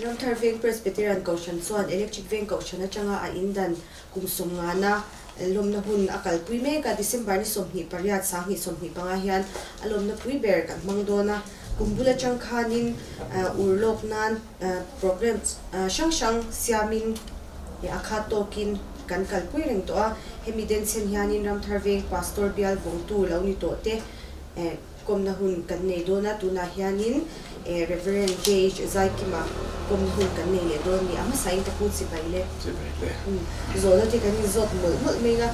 Ramthar Veng Presbyterian Kohhran chuan Electric Veng Kohhran atanga a indan kum sawmngana lawmna hun a kalpui mek a, December ni 28, 2025 hian a lawmna pui ber kan hmang dawn a. Kum bul atang khanin urlawk nan programme hrang hrang siamin a khat tawkin kan kalpui reng tawh a. Hemi denchhen hianin Ramthar Veng Pastor bial vawngtu lo ni tawh te Kawmna hun kan nei dawn a, tunah hianin Rev. KH Zaikima kawmna hun kan nei leh dawn ni. A hmasain ka pu chibai le. Chibai le. Zawhna te kan inzawt mawlh mawlh mai a,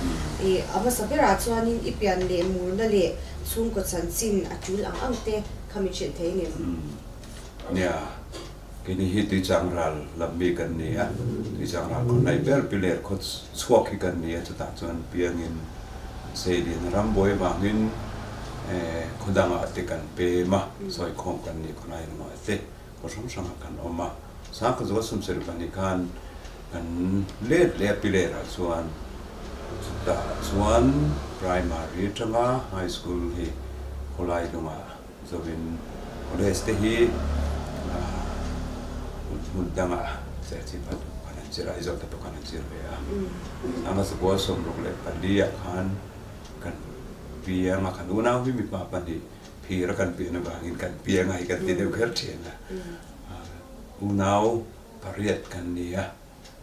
a hmasa berah chuanin i pian leh murna leh chhungkaw chanchin a tul ang ang te kha min hrilh thei ngem? Nia, keini hi Tuichang ral lam mi kan ni a, Tuichang ral khaw hnaih ber Piler khaw chhuak hi kan ni a, chutah chuan piangin Seilian rambuai vangin khaw dangah te kan pem a, sawikhawm kan ni khawlai lamah te khaw hrang hrangah kan awm a. Sangkhat zual sumsarih pahnih khan kan let leh a Pilerah chuan chutah chuan primary atanga high school hi khawlai lungah Zovin college te hi hmun dangah Serchhip ah kan han zir a, Aizawl te pawh kan han zir ve a. Sanga Sabual 64 ah khan kan piang a, kan unau hi mipa pahnih phir a kan pian avangin kan piang a hei kan ti deuh kher thin a. Unau pariat kan ni a,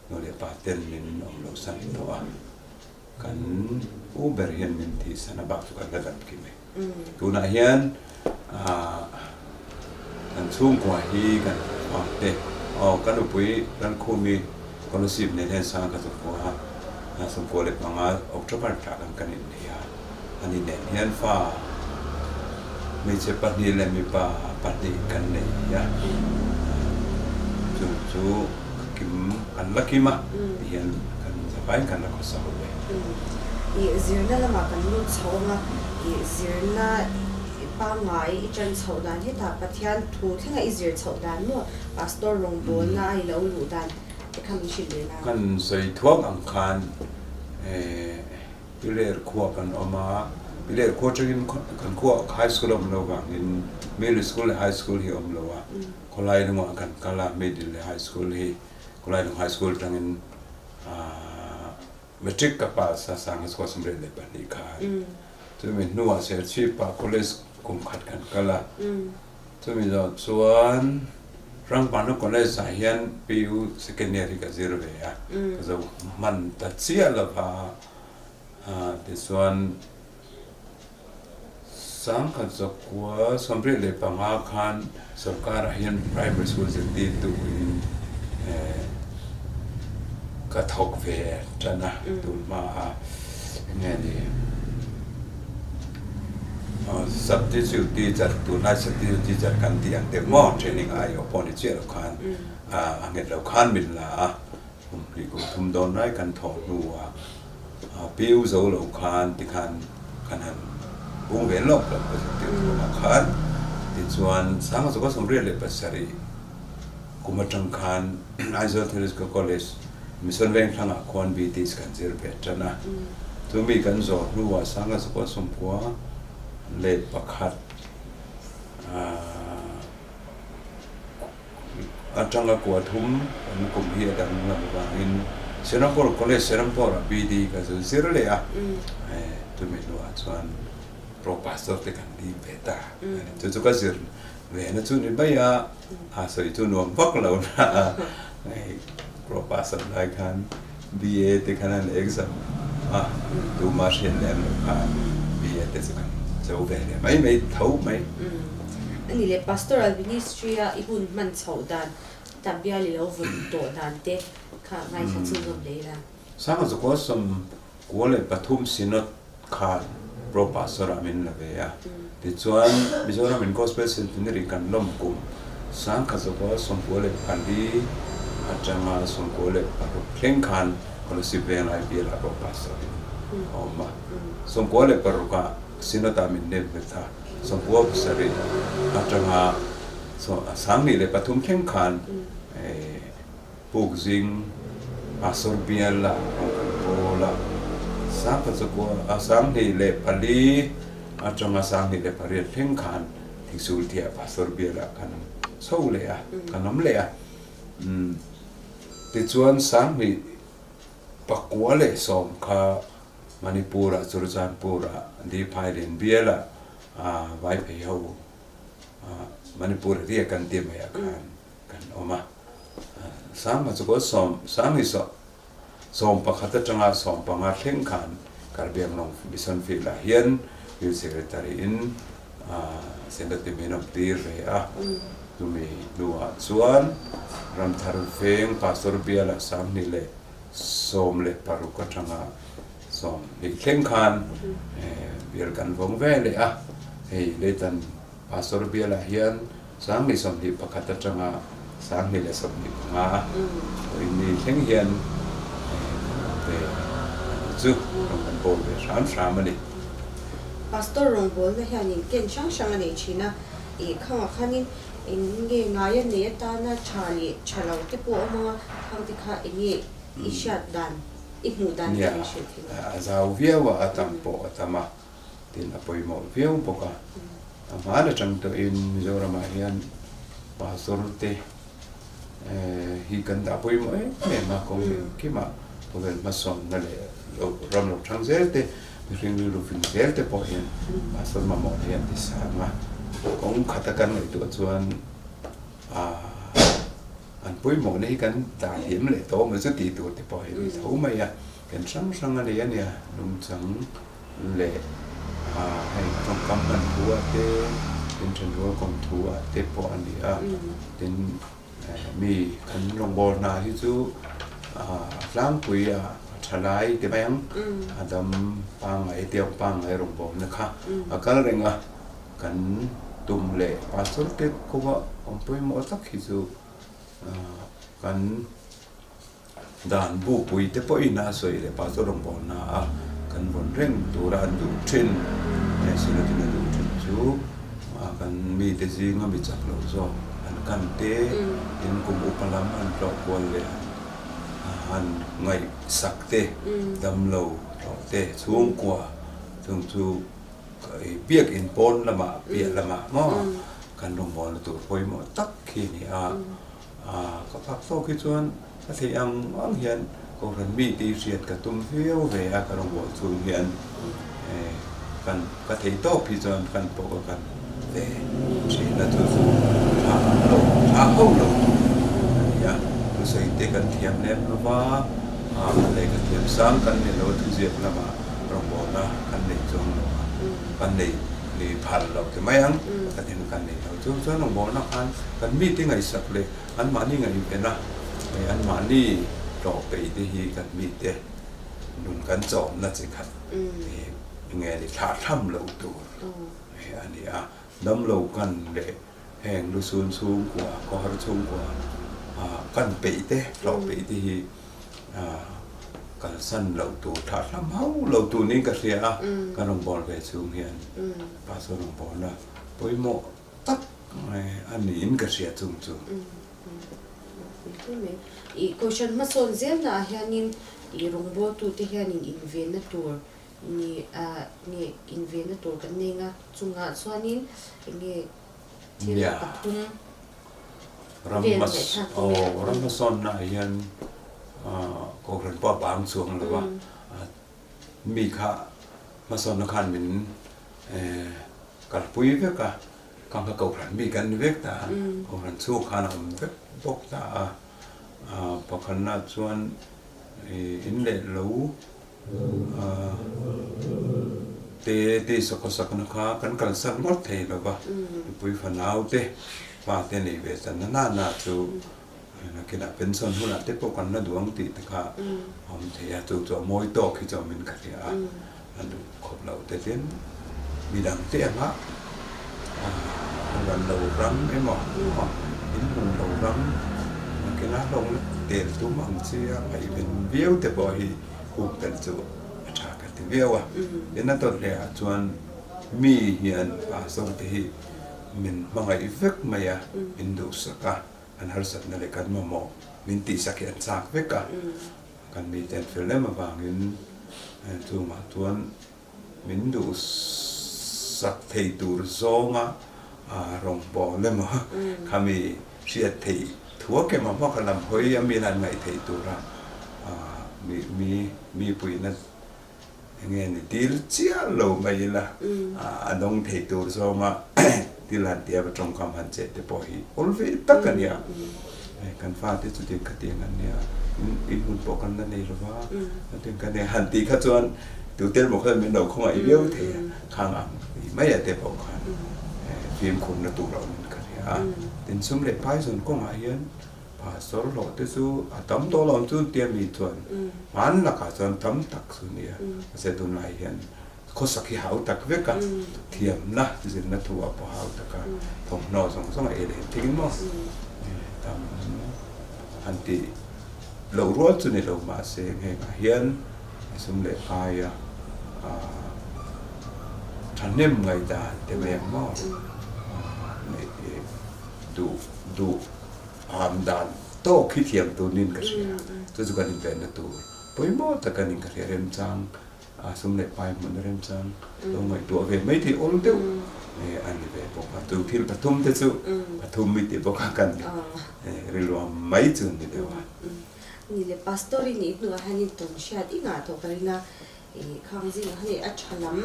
nu leh pa ten min awm loh san tawh a. Kan u ber hian min tihsan a bak chu kan la dam kim e. Tunah hian kan chhungkua hi kan fate aw ka nupui Rankhumi Kolasib nen hian sang ka chawkua a, 95 October thla khan kan innei a, ani nen hian fa hmeichhe pahnih leh mipa pahnih kan nei a, chung chu ka kim kan la kim a tihian kan zavaiin kan la khawsa ho ve. I zirna lamah kan lut chho ang a, i zirna pangngai i ṭan chhoh dan hetah Pathian thu thlenga i zir chhoh dan maw Pastor rawngbawlna a i lo luh dan te kha min hrilh leh la. Kan sawi thuak ang khan Piler khua kan awm a, Piler khua atangin kan khua high school a awm lo vangin middle school leh high school hi a awm lo a, khawlai lungah kan kal a, middle leh high school hi khawlai lung high school atangin Matric ka pass a sanga chhuah 72 khan chumi hnuah Serchhip-ah college kum khat kan kal a, chumi zawh chuan Rangpana College ah hian PU second year hi ka zir ve a, ka zo hman ta chiah lova, tichuan 1985 khan sorkarah hian primary school zirtirtuin ka thawk ve tan a, tun hmaa enge ni substitute teacher tunlai substitute teacher kan tih ang deuh maw training aiawh pawh ni chiah lo khan a nghet lo khan min la a. Kum hnih kum thum dawn lai kan thawh hnuah piu zo lo khan tikhan kan han bung ve lawk lawk a zirtir thawhah khan tichuan 1987 kum atang khan Aizawl Theological College Mission Vengthlangah khuan BTs kan zir ve tan a, chumi kan zawh hnuah 1991 Atanga kua thum kan kum hi a dang lam avangin Serampore College Serampore ah BD ka zu zir leh a, chumi hnuah chuan Pro Pastor te kan dim ve ta. Chu chu ka zir ve na chu ni mai a, a sawi chu nuam vak lo na a, hei Pro Pastor lai khan BA te khan an exam a, tuma hriat lem loh khan BA te chu kan zo ve leh mai mai tho mai. A ni leh Pastoral Ministry a i hun hman chhoh dan, ta bial i lo vun tawh dan te kha ngaithla chhunzawm hle ila. Sanga Zakua 93 Synod khan Pro Pastor ah min la ve a, tichuan Mizoram in Gospel Centenary kan lawm kum 1994 atanga 96 thleng khan Kolasib Veng IPL ah Pro Pastor in a awm a, 96 ah Synod ah min nem vet a, 97 atanga 23 thleng khan Pukzing Pastor bial ah rawng kan pawl a, 24 atanga 28 thleng khan Thingsul Thiah Pastor bial ah kan chho leh a, kan awm leh a. Tichuan 2010 kha Manipur-ah Churachandpur-ah Diphailen bialah Vaiphei ho Manipur riak an ti maiah khan kan awm a. 2011 atanga 15 thleng khan Karbianglong Mission Field-ah hian Field Secretary-in Synod te min awm tir ve a. Chumi hnuah chuan Ramthar Veng Pastor Biala 2016 atanga 20 thleng khan bial kan vawng ve leh a. Hei Leitan Pastor Bialah hian 2021 atanga 2025 vawiin thleng hian kan awm ve a nih chu. Rawng kan bawl ve hram hram a ni. Pastor rawngbawlna hianin ken hrang hrang a nei thin a, ih khangah khanin eng nge ngaia nei atana tha leh tha lo te pawh a awm ang a, khang te kha eng nge i hriat dan, i hmuh dan te min hrilh thei ang? A zau viau a, a tam pawh a tam a, tin a pawimawh viau bawk a. A hmaan atang tawhin Mizoramah hian pastor te hi kan dah pawimawh em em a, kawng engkimah khawvel hmasawnna leh ram lo thang zel te, mihring rilru fing zel te pawh hian pastor mamawh hi an ti sang a. Kawng khata kan ngaihtuah chuan an pawimawhna hi kan dah hliam leh tawh maw chu tih tur te pawh hi a ni tho mai a, kan hrang hrang a nei a nia, nungchang. leh hei tawngkam hman thu ah te tin thenrual kawm thu ah te pawh a ni a, tin mi kan rawngbâwl hna hi chu a tlangpui a tha lai ti mai ang, a dam pangngai tiang pangngai rawngbâwlna kha a kal reng a, kan tum leh pastor te kawnga awm pawimawh tak hi chu kan. Dan bupui te pawhin a sawi leh pastor rawngbawlna a kan vawn reng tura an duh thin, Synod-in a duh thin chu kan mite zinga mi chak lo zawk an kan te, tin kum upa lam an tlawh kual leh an ngaihsak te, damlo tlawh te, chhungkua chung chu biakin pawn lamah piah lamah maw kan rawngbawlna tur pawimawh tak khi a ni a. Ka phak tawk hi chuan ka theih ang ang hian Kohhran mi tih hriat ka tum viau ve a, ka rawngbâwl chhung hian kan ka theih tawk hi chuan kan pawh ka kan ve thin a, chu chu tha lo tha ho lo tur a ni a, thusawi te kan thiam lem lo va, lehkha thiam sang kan ni lo a, thuziak lamah rawngbâwlna kan nei chuang lo a, kan nei phal lo ti mai ang, ka tin kan nei lo. Chu chuan rawngbawlna khan kan mite ngaihsak leh anmahni ngaihven a, hei anmahni tlawh peih te hi kan mite nun kan chawmna chi khat nge ni thlah tham lo tur a ni a. Damlo kan leh heng lusun chhungkua, khawhar chhungkua kan peih te, tlawh peih te hi kalsan loh tur, thlah tham hauh lo tur niin ka hria a, kan rawngbâwl ve chhung hian Pastor rawngbâwlna Pawimawh tak a niin ka hria chung chu. I Kohhran hmasawn zelna ah hianin i rawngbawltute hianin invenna tur ni nge invenna tur kan nei nga chungah chuanin enge thil pathum vel ngaihthlak aw ram hmasawnna ah hian Kohhran pawh a bang chuang lo va mi kha hmasawnna khan min kalpui vek a, ka hma kohhran mi kan ni vek ta a, kohhran chhung khan a awm vek bawk ta a, pakhatna chuan in leh lo te te sawkhawsakna kha kan kalsan ngawt thei lo va, mipui fanau te pa te nei ve tan na na chu Nakinah pension hunah te pawh kan la duh ang tih te kha a awm thei a, chu chu a mawi tawk hi chu awmin ka hria a, a duh khawp loh te tin midang te anga a ran lo ram emaw in hmun lo ram nakinah hlawng la tel tum ang chi a ngaihven viau te pawh hi huk tel chu a tha ka ti viau a, tin a dawt leh ah chuan mi hian pastor te hi min hmangaih vek mai a, min duhsak a. An harsatna leh kan mamawh min tihsak hi an chak vek a, kan mite an fel em avangin chungah chuan min duhsak thei tur zawnga rawngbâwl emaw khami hriat theih thu. thuak emaw hmaka lam hawi a min an ngaih theih tura mi mi mi puihna enge ni dil chiah lo mai ila a dawng thei tur zawnga thil han tia va tawngkam han cheh te pawh hi awl ve tak a nia. Kan fate chutiang khatiang an nia, in hun pawh kan la nei lo va, chutiang kha nia han tih kha chuan tute emaw khan min lo khawngaih viau thei a, khang ang tih mai a te pawh khan fimkhurna tur a awmin ka hria a. Tin, sum leh pai zawn kawngah hian Pastor hlawh te chu a tam tawh lo ang chu tia mi chuan hman lakah chuan tam tak chu nia, mahse tunlai hian khawsak hi hau tak vek a, thiamna zirna thu ah pawh hau tak a, thawmhnaw zawng zawng a ei leh thing maw tam han tih loh rual chu ni lo mahse hengah hian sum leh paia thahnem ngaihdan te mai ang maw duh duh am dan tawk hi thiam tunin ka hria chu chu kan invenna tur pawimawh tak a ni ka hria remchang a sum leh pai hmunna remchang lo ngaihtuah ve mai thei awl deuh a ni ve bawk a chu thil pathum te chu pathum mi tih bawk a kan rilruam mai chu ni deuh a. Ni le pastor i nih hnuah hianin tawn hriat i ngah tawh ka ring a, ih khang zingah hian a tha lam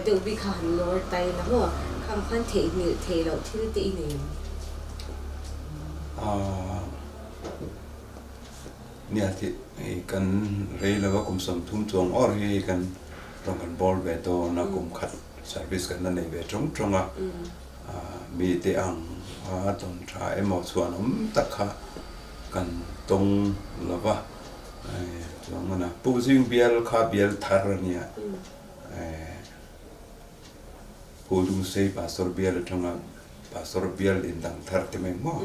deuh bik kha han lawr tai la maw khang khan theihnghilh theih loh thil te i nei em? Nia tih hei kan rei lova kum 30 chuang awr hi hei kan rawng kan bawl ve dawn a, kum khat service kan la nei ve tawng tawng a, mite ang a tawn tha emaw chhuan awm tak kha kan tawng lova, chuang mana Pu Zing bial kha bial thar a nia, Pu Lungsei Pastor bial atanga Pastor bial indang thar te mai maw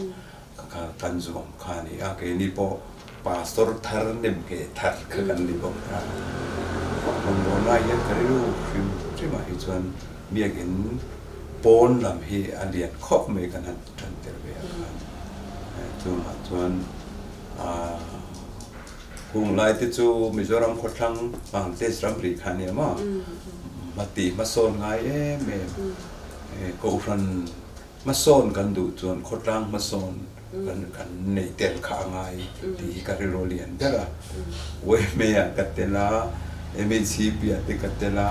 kha kan zuam kha a ni a, keini pawh Pastor thar nem nge thar kha kan ni bawk a. Rawngbawlna hian ka rilru hrim hrimah hi chuan biakin pawn lam hi a lian khawp mai kan han tan tel ve a khan. Chungah chuan Hung lai te chu Mizoram khawthlang Bangladesh ramri kha a nia maw? Hmati hmasawn ngai em em. Kohhran hmasawn kan duh chuan khawtlang hmasawn kan kan neih tel kha a ngai tih hi ka rilru lian ber a. Uaimei ah ka tel a, MHCP ah te ka tel a,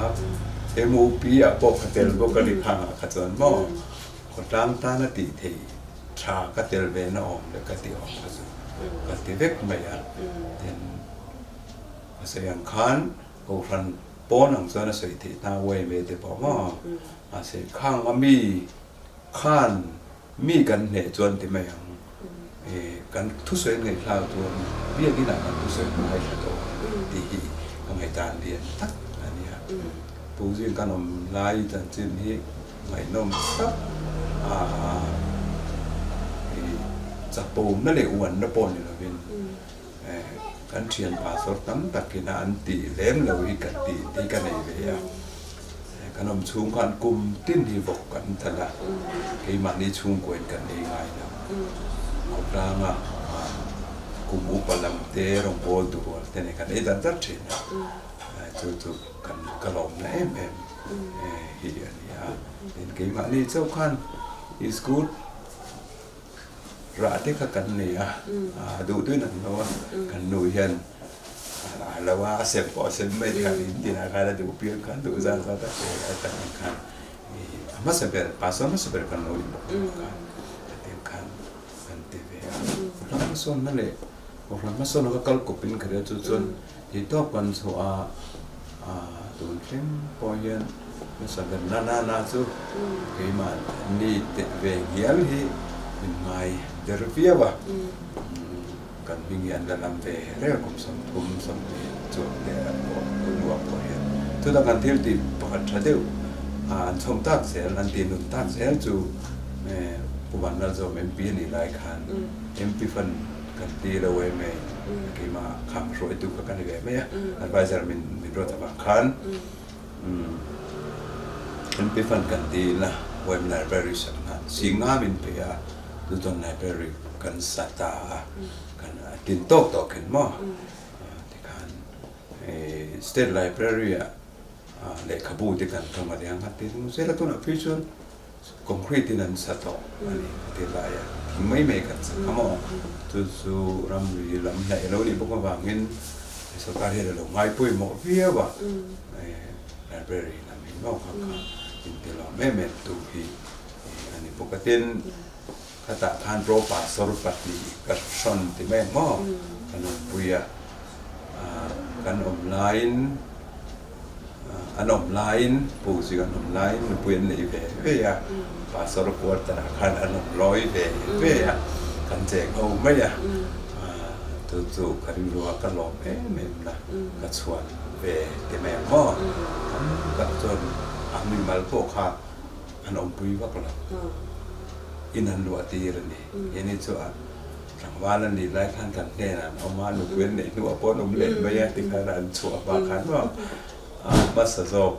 MOP ah pawh ka tel bawk a ni khang ah kha chuan maw? Khawtlang tana tih theih tha ka tel ve na awm leh ka tih awm kha chu ka ti vek mai a. Tin, a sawi ang khan Kohhran pawn ang chuan a sawi theih hna uai ve te pawh maw? Mahse khang a mi khan mi kan hneh chuan ti mai ang. Kan thusawi an ngaihthlak chuan biakin ah kan thusawi an ngaithla tawh tih hi ka ngaihdan lian tak a nia. Tuzing kan awm lai chanchin hi ngaihnawm tak a chapawmna leh uanna pawh ni lovin kan thian pastor tam takin a an tih lem lo hi ka tih tih ka nei ve a. Kan awm chhung khan kum tin hi vawk kan thalh a, keimahni chhungkuain kan ei ngai lo. Khawtlanga kum upa lam te rawngbawl duhrual te nen kan ei dat dat thin a, chu chu kan ka lawmna em em hi a ni a. Tin, keimahni chauh khan school Rah te kha kan nei a, a duh duhin an lo a, kan nu hian a lo a, a sem pawh a sem mai khan in tinah khan a duh piang khan duh zat zat a pe a tak ang khan a hmasa ber pastor hmasa ber kan lo ni bawk ang khan hetiang khan kan ti ve a. Ram hmasawnna leh Kohhran hmasawnna kha kal kawpin ka ria chu chuan Theihtawp kan chhuah a, tun thleng pawh hian hmasa ber na na na chu keimah ni teh ve ngial hi min ngai der viau a, kan hming hi an la lam ve reng kum 30 20 chuang te an pawh hnuah pawh hian chutah kan thil tih pakhat tha deuh an chhawm tak zel an tih nun tak zel chu Pu Vanlalzawm MP a nih lai khan MP fund Kan ti lo em e, keimah khang hruaitu kha ka ni ve mai a, advisor min min ruat avang khan MP fund kan ti ila web library sak nan singa min pe a, chu chuan library kan sa ta a, kan tin tawk tawk in maw tikhan state library ah lehkhabu te kan thawm a nia, tin zela tunah phei chuan Concrete in an sa tawh a ni ka ti lai a. thing mai mai kan sak a maw? Chu chu ramri lam hnaih a lo nih bawk avangin sorkar hian a lo ngai pawimawh viau a, library lam hi maw kha kha intelawm em em tu hi a ni bawk a. Tin, khatah khan pro pastor pahnih ka hrawn ti mai ang maw? Kan awmpui a, kan awm laiin An awm laiin pu chu an awm laiin nupui an nei ve ve a, pastor quarter ah khan an awm lawi ve ve a, kan cheng ho mai a, chu chu ka rilru a ka lawm em em na ka chhuan ve ti mai ang maw, tam tak chuan a mimal pawh kha an awmpui vak lo, in an luah tir a ni, keini chu a. Tlangval an nih lai khan kan hnenah an awm a, nupui an neih hnuah pawh an awm leh mai a tikhan an chhuah hma khan maw a hmasa zawk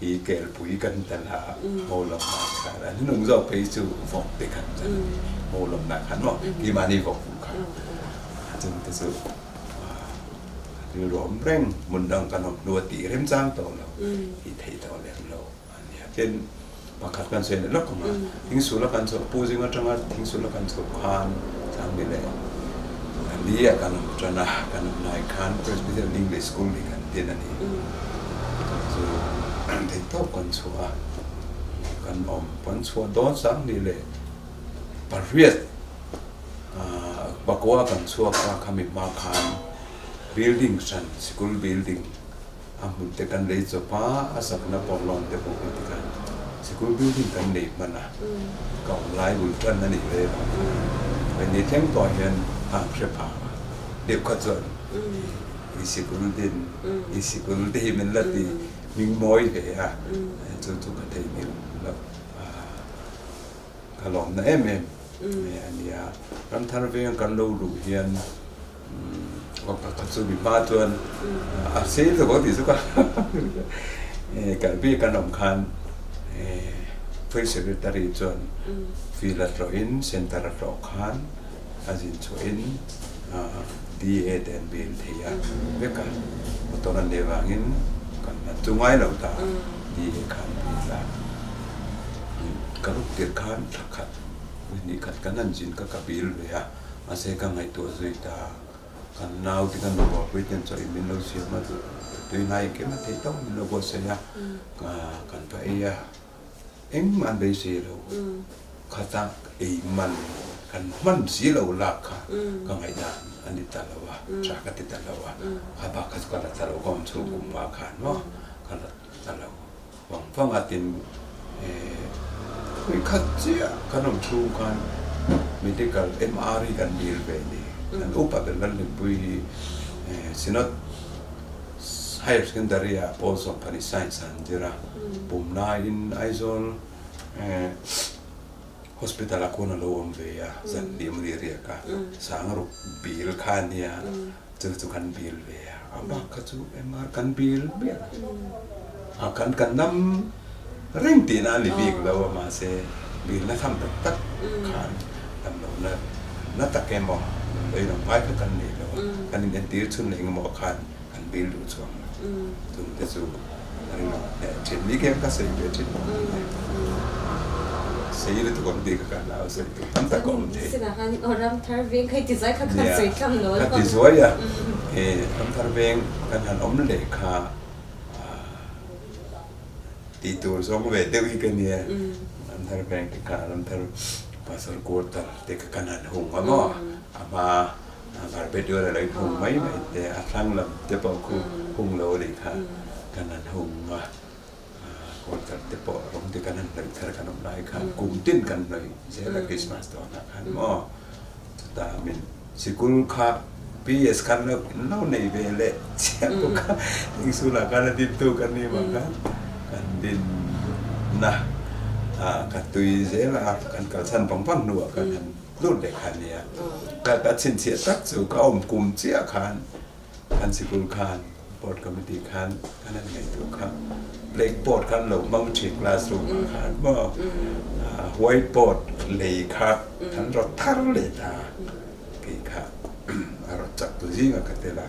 hi kelpui kan tel a, haw lamah khan an hnung zawk phei chu vawk te khan tel a ni, haw lamah khan maw keimahni vawk hmuh kha chung te chu rilru awm reng hmun dang kan awm hnu a tih remchang tawh lo tih theih tawh lem lo. A nia tin pakhat kan sawi leh lawk ang a, thingsul a kan chhuah pu zing atanga thingsul a kan chhuah khan Changni leh Ali ah kan awm tan a, kan awm lai khan Presbyterian English School hi kan din a ni. Chu chu theihtawp kan chhuah a, kan awm kan chhuah dawn Changni leh pariat pakua kan chhuak a khami hma khan building hran sikul building A hmun te kan lei chawp a, a sakna pawh loan te pawh kan ti khan sikul building kan nei hman a, ka awm lai bul tan a nih ve vang khan mahni thleng pawh hian a ang hre phah a, deuh kha chuan i sikul din, i sikul te hi min la ti hming mawi ve a, chu chu ka theihnghilh loh a, ka lawmna em em mai a nia. Ramthar veng kan lo luh hian Pakhat chu mi hma chuan a sei zawk ang tih chu ka kalbi kan awm khan First Secretary chuan field a tlawhin center a tlawh khan a zin chhuahin DA te an bill thei a vek a, motor an neih vangin kan la chu ngai lo ta a, DA khan bill a ka ruk tirh khan thla khat hnih khat kan han zin kha ka bill ve a. Mahse ka ngaihtuah zui ta, kan nau te kan nupa ten chaw in min lo siam a, tui hnai engkim a theih tawk min lo buatsaih a, kan va ei a, engmah an beisei lo, khata ei man kan hman si lo lak kha ka ngaihdan a ni ta lo a, tha ka ti ta lo a, kha bak kha chu ka la ta lo ka awm chhung kum hma khan maw ka la ta lo vang vang a tin Ui khat chiah kan awm chhung khan medical MR hi kan dil ve ni. Kan upa ber Lalhlimpui hi Synod Higher Secondary ah Paul Sawmphani Science ah an zir a, pumlaiin Aizawl Hospital ah khuan a lo awm ve a, zan hnih mawni riak a, Sangruk bil kha a nia, chu chu kan bil ve a, a bak kha chu MR kan bil miah lo. A kan kan dam reng tihna a ni bik lo a, mahse bilna tham tak tak khan dam lohna na tak emaw damdawi lam ngai kha kan nei lo a, kan inentir chhun leh engemaw khan kan bil duh chuang lo. Chung te chu a rilru hneh thin ni khian ka sawi ve thin bawk a ni. Sei lutuk awm tih kha ka hlau sawi tur tam tak a awm thei. Nia, ka ti zuai a, Ramthar veng kan han awm leh kha tih tur zawng ve deuh hi ka nia. Ramthar veng te kha Ramthar Pastor Quarter te kha kan han hung a maw, a hma Carpet vel a lo inhung mai mai te, a thlang lam te pawh khu hung lo a nih kha kan han hung a, quarter te pawh rawng te kan han hnawih thar kan awm lai khan kum tin kan hnawih zel a Christmas dawnah khan maw chutah min sikul kha PS khan lo lo nei ve leh chiah bawk a, Thingsulah khan a dintu kan nih vang khan kan dinna ka tui zel a, kan kalchhan vang vang hnuah kan han Lut leh kha nia. Ka ka chhinchhiah tak chu ka awm kum chiah khan kan sikul khan board committee khan kan han ngaihtuah kha blackboard khan lo hmang thin classroom ah khan maw whiteboard lei kha kan rawt thar leh ta kei kha a rawt chak tu zinga ka tel a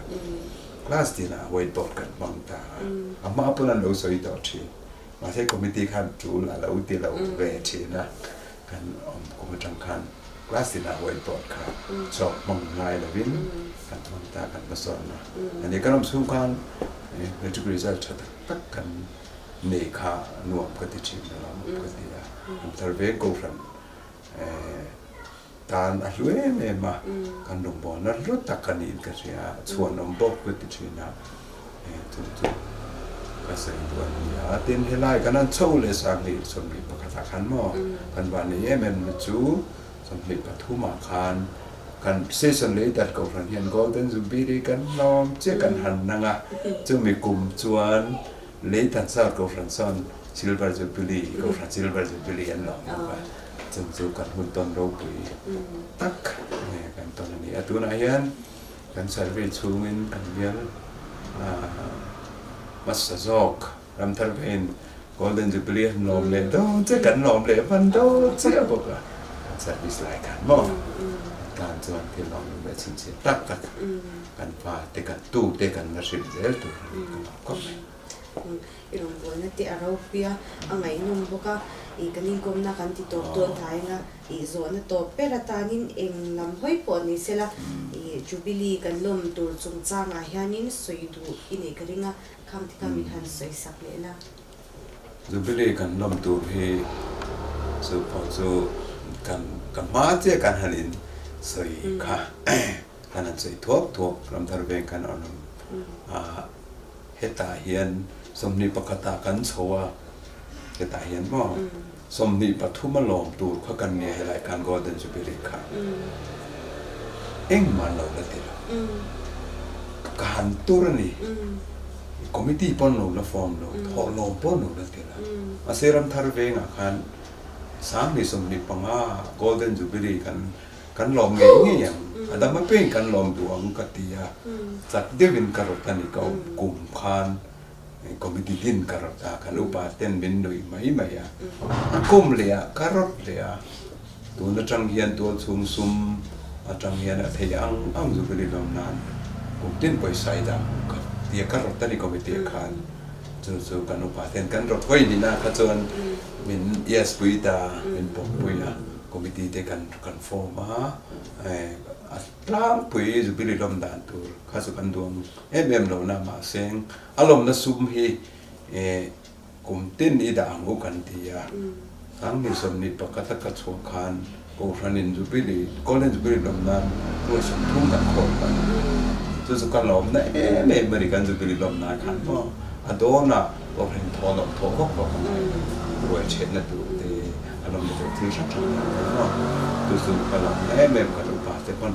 class tinah whiteboard kan hmang ta a a hma pawn an lo sawi tawh thin mahse committee khan tul a lo ti lo ve thin a. Kan awm kum atang khan Class tinah whiteboard kha chalk hmang ngai lovin kan hmang ta kan hmasawn a. Ani kan awm chhung khan matric result tha tak tak kan nei kha nuam ka ti thin a lawm ka ti a. Kan thar ve kohhran tan a hlu em em a, kan rawngbawlna hlu tak a niin ka hria a, chhuanawm bawk ka ti thin a, chu chu ka sawi duh a ni a. Tin, helai kan han chho leh 2021 ah khan maw kan van nei em em na chu 23 ah khan kan session lei dat kohhran hian Golden Jubilee kan hlawm chiah kan han nang a, chumi kum chuan Leitan South Kohhran sawn Silver Jubilee, Kohhran Silver Jubilee an lawm bawk a, chung chu kan hun tawn ropui tak kan tawn a ni a. Tunah hian kan survey chhungin kan bial hmasa zawk Ramthar Vein Golden Jubilee an lawm leh dawn che, kan lawm leh hman dawn chiah bawk a, kan service lai khan maw tan chuan thil lawm lawm leh chhinchhiah tak tak kan fa te kan tu te kan la hrilh zel tur a ni ka lawm khawp mai. I rawngbawlna te a ropui a, a ngaihnawm bawk a, i kan inkawmna kan ti tawp dawn thai anga i zawhna tawp ber atanin eng lam hawi pawh ni sela i Jubilee kan lawm tur chungchangah hianin sawi duh i neih ka ring a, khang te kha min han sawi sak leh la. Jubilee kan lawm tur hi chu pawh chu kan ka hma chiah kan han in sawi kha. Kan han sawi thuak thuak Ramthar Veng khan a rawn a, hetah hian 21 ah kan chho a, hetah hian maw 23 a lawm tur kha kan nia helai khan Golden Jubilee kha engmah an lo la ti lo, ka han tur a ni, committee pawh an lo la form lo, thawhlawm pawh an lo la ti lo, mahse Ramthar Vengah khan 2025 Golden Jubilee kan Kan lawm ngei ngei ang, a dam apiangin kan lawm duh ang ka ti a, chak deuhin ka rawt a ni ka awm kum khan committee din ka rawt a, kan upa ten min nuih mai mai a, a kum leh ah ka rawt leh a, tun atang hian tualchhung sum atang hian a theih ang ang chu ka rinawm nan kum tin pawisa i dah hmuh ka ti a, ka rawt a ni committee ah khan, chu chu kan upa ten kan rawt hawi nihna kha chuan min yes pui ta, min pawmpui a. Committee te kan kan form a, a tlangpui Jubilee lawm dan tur kha chu kan duang em em lo na mahse a lawmna sum hi kum tin i dah ang u kan ti a, 2021 a ka chhuah khan Kohhranin Jubilee, Golden Jubilee lawm nan nuai 30 kan khawl hman a, chu chu ka lawmna em em a ni kan Jubilee lawm nan khan maw a dawn a Kohhran thaw lawm thaw vak vak a ngai lo, ruai chhetna tur te a lawmna tur thil hrang hrang kan nei maw? Chu chu ka lawmna em em kan upa te pawn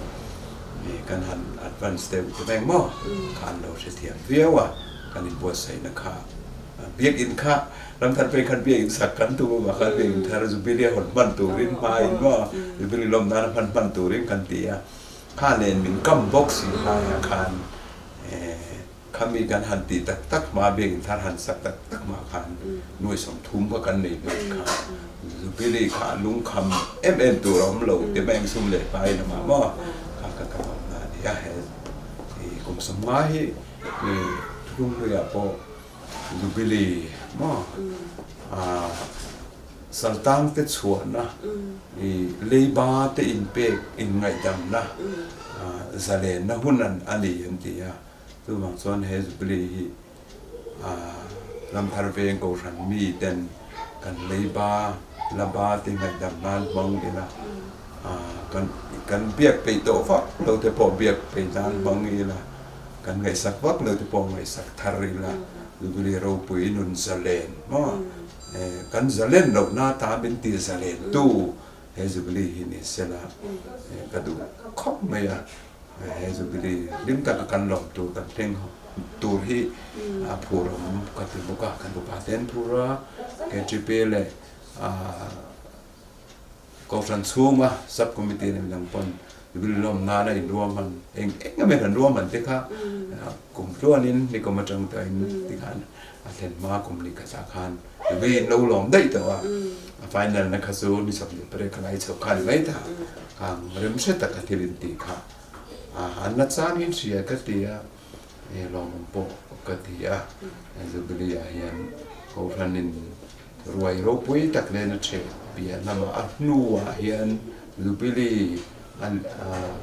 kan han advance deuh te mai maw? Kha an lo hrethiam viau a, kan inbuatsaihna kha biakinn kha Ramthar phei khan biakinn sak kan tum a, khan biakinn thar Jubilee a hawn hman turin hmain maw Jubilee lawm nana hman hman turin kan ti a, kha nen min kam bawk si hlaiah khan Khami kan han tih tak tak hma biakinn thar han sak tak tak hma khan nuai 30 kha kan nei ve kha. Jubilee kha lungkham em em tur a awm lo ti mai ang sum leh pai lamah maw kha ka kan awm na a ni a. He kum 50 hi thuthlung hnuiah pawh Jubilee maw saltang te chhuahna leiba te inpek inngaihdamna zalenna hun a ni an ti a. Chuvang chuan he Jubilee hi Ramthar Veng Kohhran mi ten kan leiba la ba te ngaihdam nan hmang ila, kan kan biak peih tawh vak lo te pawh biak peih nan hmang ila, kan ngaihsak vak lo te pawh ngaihsak thar ila, Jubilee ropui nun zalen maw kan zalen lohna ta min ti zalen tu he Jubilee hi ni sela ka duh khawp mai a. He Jubilee hlim taka kan lawm tur kan thleng tur hi a phur awm ka ti bawk a, kan upa te an phur a, KTP leh Kohhran chhunga Sub Committee leh midang pawn Jubilee lawm nana inruahman eng eng emaw an ruahman te kha kum tluanin nikum atang tawhin tikhan a thlen hma kum ni khatah khan Jubilee in lo lawm daih tawh a, a final na kha chu ni 28 ka lai chhoh kha a ni mai ta. Ang remhre taka thil in tih kha an la chang in hria ka ti a, lawmawm pawh ka ti a. Jubilee ah hian Kohhranin ruai ropui tak nen a ṭheh piah lamah a hnuah hian. Jubilee an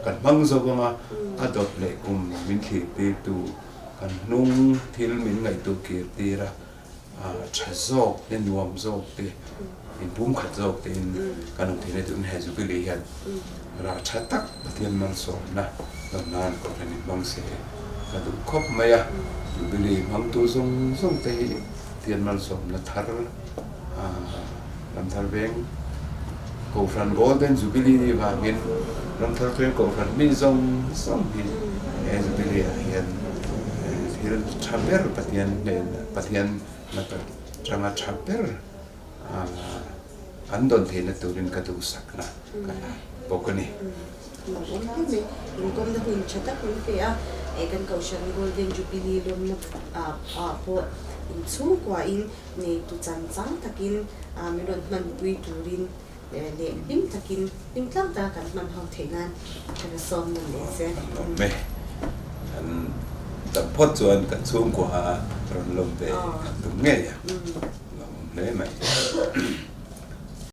kan hmang zo anga a dawt leh kum min thlir tirtu kan hnung thil min ngaihtuah kir tir a, tha zawk te nuam zawk te inpumkhat zawk te in kan awm theihna tun he Jubilee hian rah tha tak Pathian malsawmna dawn nan Kohhran in hmang se ka duh khawp mai a, Jubilee hmangtu zawng zawng te hi Pathian malsawmna thar Ramthar Veng Kohhran Golden Jubilee ni vangin Ramthar Veng Kohhran mi zawng zawng hi he Jubilee ah hian thil tha ber Pathian hnen Pathian laka tanga tha ber an dawn theihna turin ka duhsakna ka hlan bawk a ni. Lawmawm hle mai. Inkawmna hun tha tak min pe a, kan Kohhran Golden Jubilee lawmna ah pawh inchhungkuain Neitu chan chang takin min rawn hmanpui turin leh hlim takin hlim tlang taka kan hman ho theih nan ka la sawm nawn leh che. Kan lawm ve. Kan dam phawt chuan kan chhungkua rawn lawm ve kan tum ngei a.